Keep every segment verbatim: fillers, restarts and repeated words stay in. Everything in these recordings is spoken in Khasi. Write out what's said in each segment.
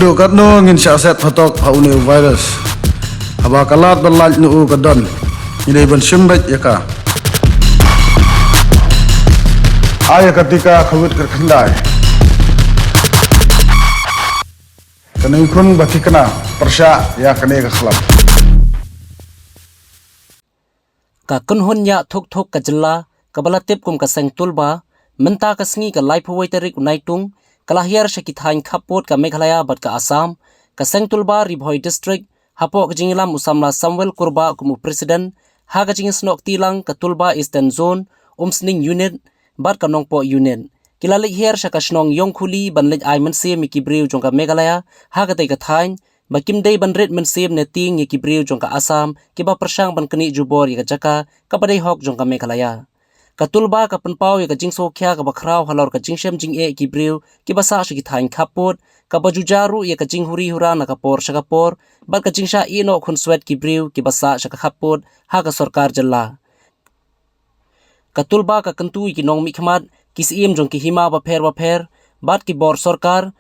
Duk katno ngin shah set phatok ha une u virus. Haba ka lad ban lait na u ka don, ngi dei ban shim beit ïa ka. Ai ïa ka tika Covid kyrkhyndai. Kane khun ba thikna pyrshah ïa kane ka khlap. Ka kynhun ïa thuk thuk ka jylla, kaba la tip kum ka Seng Tulba, mynta ka sngi ka laiphew wei tarik u Naitung, ka la hiar sha ki thaiñ khappud ka Meghalaya bad ka Assam, ka Seng Tulba Ri Bhoi District, hapoh ka jingïalam u samla Samuel Kurbah kum u President, ha ka jingïasnoh kti lang ka Tulba Eastern Zone, Umsning Unit, bad ka Nongpoh Unit. Ki la leit hiar sha ka shnong Ïongkhuli ban leit ai mynsiem ïa ki briew jong ka Meghalaya, ha katei ka thaiñ, ba kim dei ban rit mynsiem ne tieng ïa ki briew jong ka Assam, kiba pyrshang ban knieh jubor ïa ka jaka, kaba dei hok jong ka Meghalaya. Ka Tulba ka pynpaw ïa ka jingsngewkhia kaba khraw halor ka jingshem jingeh ki briew, kiba sah sha ki thaiñ khappud, kaba ju ja ruh ïa ka jinghuri hura na ka por sha ka por, bad ka jingshah ïehnoh khunswet ki briew, kiba sah sha ka khappud, ha ka sorkar jylla. Ka Tulba ka kyntu ïa ki nongmihkhmat, ki syiem jong ki hima bapher bapher, bad ki bor sorkar,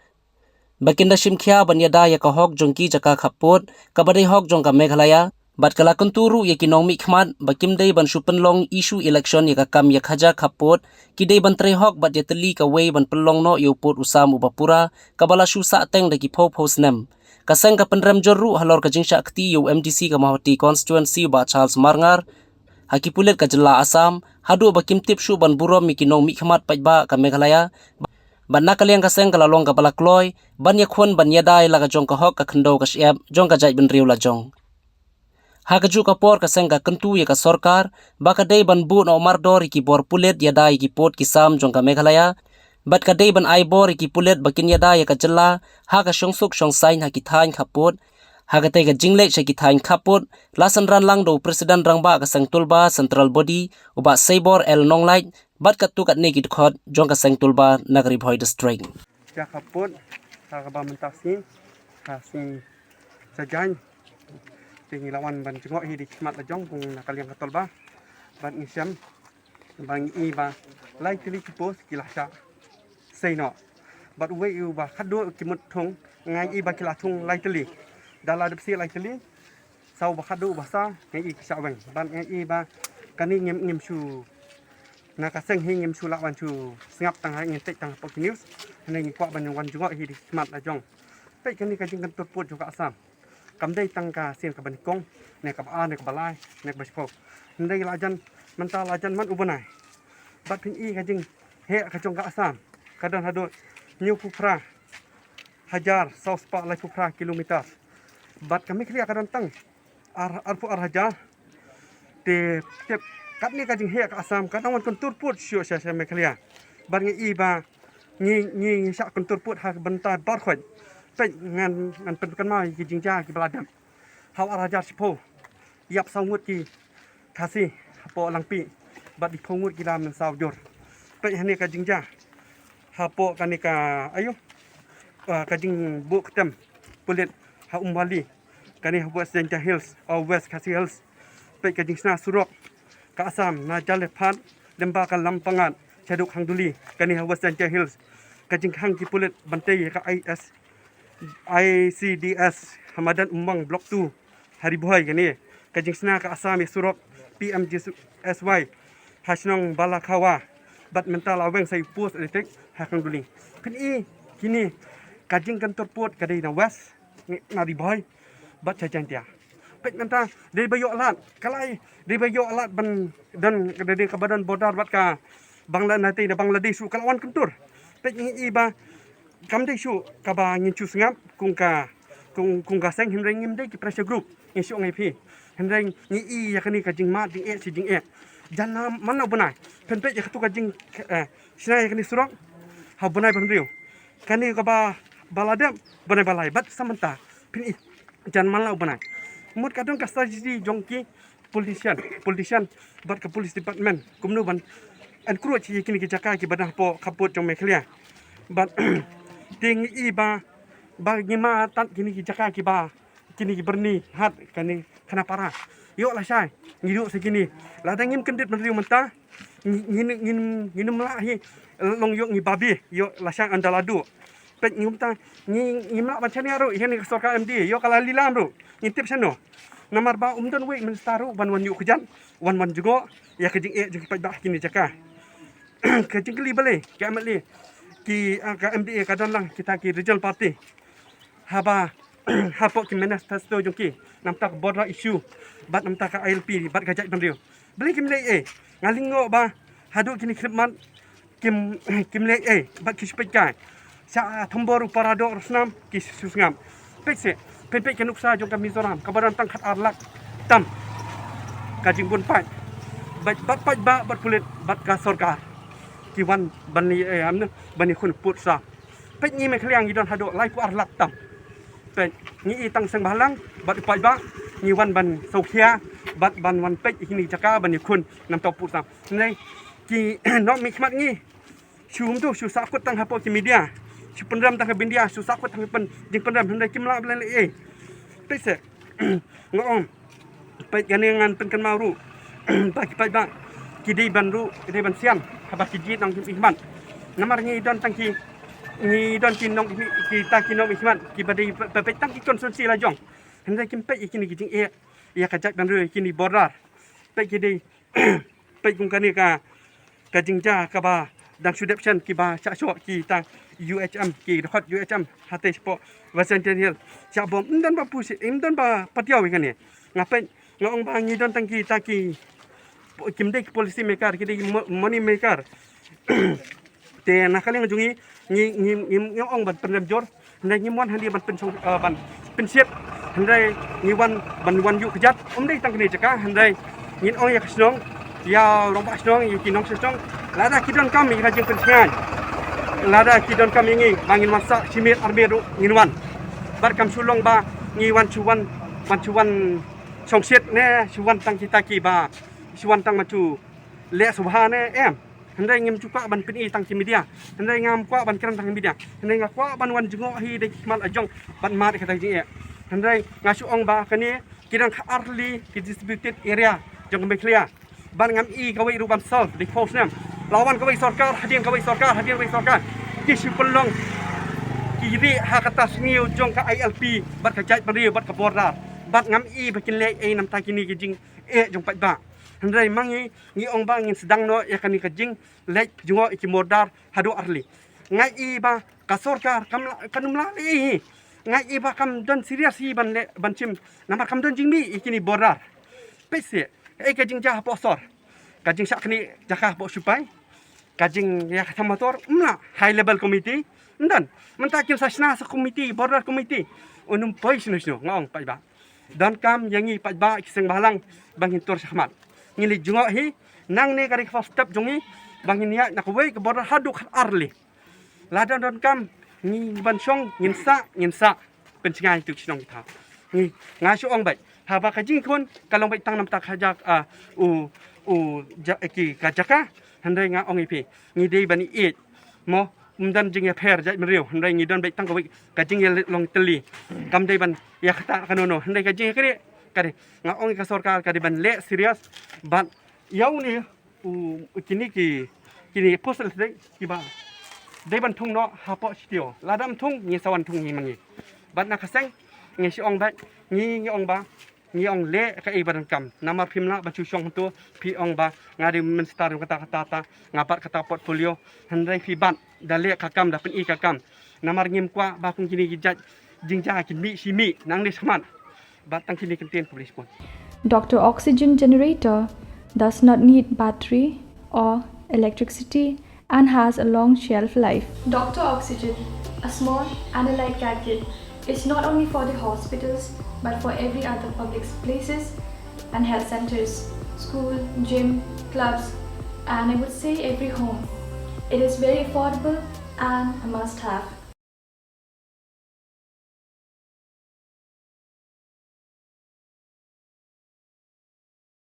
ba kin da shim khia ban ïada ïa ka hok jong ki jaka khappud, kaba dei hok jong ka Meghalaya, bad ka la kyntu ruh ïa ki nongmihkhmat, ba kim dei ban shu pynlong issue election ïa ka kam ïakhaja khappud, ki dei ban trei hok bad ïatylli kawei ban pynlong noh ïa u pud u sam uba pura, kaba la shu sahteng da ki phew phew snem. Ka seng ka pynrem jur ruh halor ka jingshah kti ïa u M D C ka Mawhati constituency u Bah Charles Marngar, ha ki pulit ka jylla Assam, haduh ba kim tip shuh ban burom ïa ki nongmihkhmat paidbah ka Meghalaya, bad na ka liang ka seng ka la long kaba la kloi, ban ïakhun ban ïada ïa la ka jong ka hok ka khyndew ka shyiap, jong ka jaitbynriew lajong. Ha kajuh ka por ka seng ka kyntu ïa ka sorkar, ba ka dei ban buh noh mardor ïa ki bor pulit ïada ïa ki pud ki sam jong ka Meghalaya, bad ka dei ban ai bor ïa ki pulit ba kin ïada ïa ka jylla, ha ka shongsuk shongsaiñ ha ki thaiñ khappud, ha katei ka jingleit sha ki thaiñ khappud, la synran lang da u President Rangbah ka Seng Tulba Central Body, u Bah Seibor L Nonglait, bad katto katne ki dkhot, jong ka Seng Tulba na ka Ri Bhoi District. Ïa khappud, ha kaba mynta sngi, ha sngi Saitjaiñ, te ngi la wan ban jngoh hi da ki khmat lajong, kum na ka liang ka Tulba, bad ngi shem, ba ngi i ba, lai tylli ki post ki la shah sei noh. Bad uwei uba khadduh ki mut thung, nga i ba ki la thung lai tylli. Da la dep sei lai tylli, saw ba khadduh ba sa, nga i ki shah weng. Bad nga i ba, kane ngim, ngim shu, na ka seng hi ngim shu lah wan shu sngap tang ha ngin tip tang hapoh ki news. Hynrei ngi kwah ban wan jngoh hi da ki khmat lajong. Peit kane ka jingkyntur pud jong ka Assam. Kam dei tang ka sien kaba nyngkong, ne kaba ar, ne kaba lai, ne kaba shiphew. Hynrei la jan, mynta la jan man u bnai. Bad phin i ka jingheh ka jong ka Assam, ka don haduh hynñiewphew phra hajar saw spah laiphew phra kilometer. Bad ka Meghalaya ka don tang ar, arphew ar hajar. Te tip katne ka jingheh ka Assam, ka dang wan kyntur pud shuh sha, sha Meghalaya. Bad nga i ba ngi, ngi, ngi shah kyntur pud ha ka bynta baroh khoit. Peit ngan, ngan pynkynmaw ïa ki jingjia kiba la dep. Haw ar hajar shiphew, ïap saw ngut ki Khasi hapoh Langpih, bad diphew ngut ki la mynsaw jur. Peit hane ka jingjia hapoh kane ka, aïu, ah, ka jingbuh ktem pulit ha Umwali, kane ha West Jaintia Hills, oh, West Khasi Hills. Peit ka jingshna surok ka Assam na Jalephat lyngba ka Lampangad shaduh Khanduli, kane ha West Jaintia Hills. Ka jingkhang ki pulit ban tei ïa ka I S, I C D S ha madan Umbang Block two ha Ri Bhoi kane. Ka jingshna ka Assam ïa surok P M G S Y ha shnong Balakhawa, bad mynta la weng sa ïa u post electric ha Khanduli. Phin i kine ka jingkyntur pud ka dei na West, na Ri Bhoi bad sha Jaintia. Peit mynta dei ba ïoh lad, ka lai dei ba ïoh lad ban don, dei kaba don border bad ka Bangla, na tei na Bangladesh ruh ka la wan kyntur. Peit ngi i ba kam dei shuh kaba ngin shu sngap kum ka, kum, kum ka seng, hynrei ngim dei ki pressure group, ngi shu ngai phi. Hynrei ngi i ïa kane ka jingmad jingeh shi jingeh. Jan na man la u bnai, phin peit ïa kato ka jing, eh, shna ïa kane surok ha u bnai ba hynriew. Kane kaba, ba la dep bnai ba lai, bad sa mynta phin i jan man la u bnai. Mut ka don ka strategy jong ki politician, politician bad ka police department kumno ban encroach ïa kine ki jaka kiba don hapoh khappud jong Meghalaya. Bad te ngi i ba, ba ngi mad tad kine ki jaka kiba, kine ki byrni hat, kane Khanapara. Ïoh lashai ngi duh sa kine. Lada ngim kyndit bynriew mynta, ngi, ngi, ngi, ngim lah hi long, ïoh ngi babe, ïoh lashai ynda la duh. Peit ngi mynta ngi, ngim lah ban shaniah ruh ïa kane ka sorkar M D A, ïoh ka la lilam ruh. Ngin tip shano. Namar ba um don uwei u minister ruh ban wan ïuh kjat, wan wan jngoh ïa ka jingeh jong ki paidbah ha kine ki jaka. Ka jingkylli balei ka M L A, ki, ah, ka M D A ka don lang kita ki regional party. Haba hapoh ki manifesto jong ki namar ka border issue bad namar ka I L P bad ka jaitbynriew, balei kim leh ei? Nga lyngngoh ba haduh kine ki khyllipmat kim, kim leh ei bad ki shu peit kai. Sha thombor u para doh rosnam ki shu sngap. Peit se, peit, peit ka nuksa jong ka Mizoram kaba don tang khatar lak tam ka jingbun paid. Bad, bad paidbah bad pulit bad ka sorkar ki wan ban ïa, eh, amne, ban ïakhun put sa. Peit ngi Meghalaya ngi don haduh laiphew ar lak tam. Peit ngi i tang seng bhalang bad u paidbah ngi wan ban sngewkhia bad ban wan peit ïa kine ki jaka ban ïakhun namar u put sa. Hynrei ki nongmihkhmat ngi shu, kumto, shu sahkut tang hapoh ki media. Shu pynrem tang ha media, shu sahkut tang ha pyn, jingpynrem, hynrei kim lah ban leh ei. Peit se. Nga ong, peit kane ngan pynkynmaw ruh ba ki paidbah ki dei ban ruh, ki dei ban sian haba ki jied nongmihkhmat. Namar ngi don tang ki, ngi don ki nong, kita ki nongmihkhmat kiba dei ba, ba peit tang ki konstituensi la jong. Hynrei kim peit ïa kine ki jingeh ïa ka jaitbynriew, ïa kine border. Peit ki dei peit kum kane ka, ka jingjia kaba dang shu dep shen kiba shah shoh kita U H M, ki dkhot U H M hatei shapoh West Jaintia Hills. Shah bom, ym don ba push, ym don ba patiaw ïa kane. Nga peit, nga ong ba ngi don tang kita ki, kim dei ki policy maker, ki dei mo-, money maker. Te na ka liang jong ngi, ngi, ngi, ngi, ngi ong ban pynrem jur, hynrei ngim wan hangne ban pynshong, eh, ban pynshit, hynrei ngi wan ban wan ïuh kjat, ym dei tang kane jaka, hynrei ngin ong ïa ka shnong, ïa u rangbah shnong, ïa ki nongshong shnong, lada ki donkam ïa ka jingpynshngaiñ, lada ki donkam ïa ngi ba ngin wan sah shi miet ar miet ruh ngin wan. Bad kam shu long ba ngi wan shu wan, wan shu wan shongshit ne shu wan tang kita kiba shu wan tang ban shu leh sngewbha ne em. Hynrei ngim ju kwah ban pyni tang ki media. Hynrei ngam kwah ban kren tang ki media. Hynrei nga kwah ban wan jngoh hi da ki khmat la jong ban mad ïa kata ka jingeh. Hynrei nga shu ong ba kane ki dang khatar li ki disputed area jong ka Meghalaya. Bad ngam i kawei ruh ban solve da ki force ne em. La wan kawei sorkar, hadien kawei sorkar, hadien kawei sorkar, ki shu pynlong ki rieh ha kata sniew jong ka I L P bad ka jaitbynriew bad ka border. Bad ngam i ba kin leh ei namar kine ki jingeh jong paidbah. Hynrei ma ngi, ngi ong ba ngin sdang noh ïa kane ka jingleit jngoh ïa ki border haduh arli. Nga i ba ka sorkar kam la, kam lah leh hi. Nga i ba kam don serious hi ban leh, ban shim. Namar kam don jingmih ïa kine border. Peit se, ei ka jingjia hapoh sor, ka jingshah kane jaka hapoh sipai, ka jingïa ka thamator, ym lah, high level committee ym don. Mynta kin sa shna sa committee, border committee. Unym poi shano shano, nga ong paidbah. Donkam ïa ngi paidbah ki seng bhalang ba ngin tur shakhmat. Ngi leit jngoh hi, nangne ka dei ka first step jong ngi ba ngin ïaid na kawei ka border haduh khatar li. Lada donkam ngi ban shong, ngin sah, ngin sah. Pynshngaiñ ïa ki shnong ki thaw. Ngi, nga shu ong beit, haba ka jingkhun ka long beit tang namar ka jaka, ah, u, u ja-, ki ka jaka. Hynrei nga ong ïa phi, ngi dei ban ïeit. Mo, ym don jingïapher jaitbynriew, hynrei ngi don beit tang kawei ka jingïalong tylli. Kam dei ban ïa kata kano kano, hynrei ka jingïakynduh ka dei, nga ong ïa ka sorkar ka dei ban leh serious bad ïa une u, u kine ki, kine post listrik kiba dei ban thung noh hapoh shatei. Lada ym thung, ngi sa wan thung hi ma ngi. Bad na ka seng ngi shu ong beit, ngi, ngi ong ba ngi ong leh kaei ba donkam. Namar phim lah ban shu shong hangto, phi ong ba nga dei minister kata kata kata, nga bat kata portfolio. Hynrei phi bat da leh ka kam, da pyni ka kam. Namar ngim kwah ba kum kine ki jait jingjia kin mih shi mih nangne shakhmat. Bad tang kine ki ktien, khublei shibun. Doctor Oxygen Generator does not need battery or electricity and has a long shelf life. Doctor Oxygen, a small and a light gadget, is not only for the hospitals but for every other public places and health centers, school, gym, clubs, and I would say every home. It is very affordable and a must have.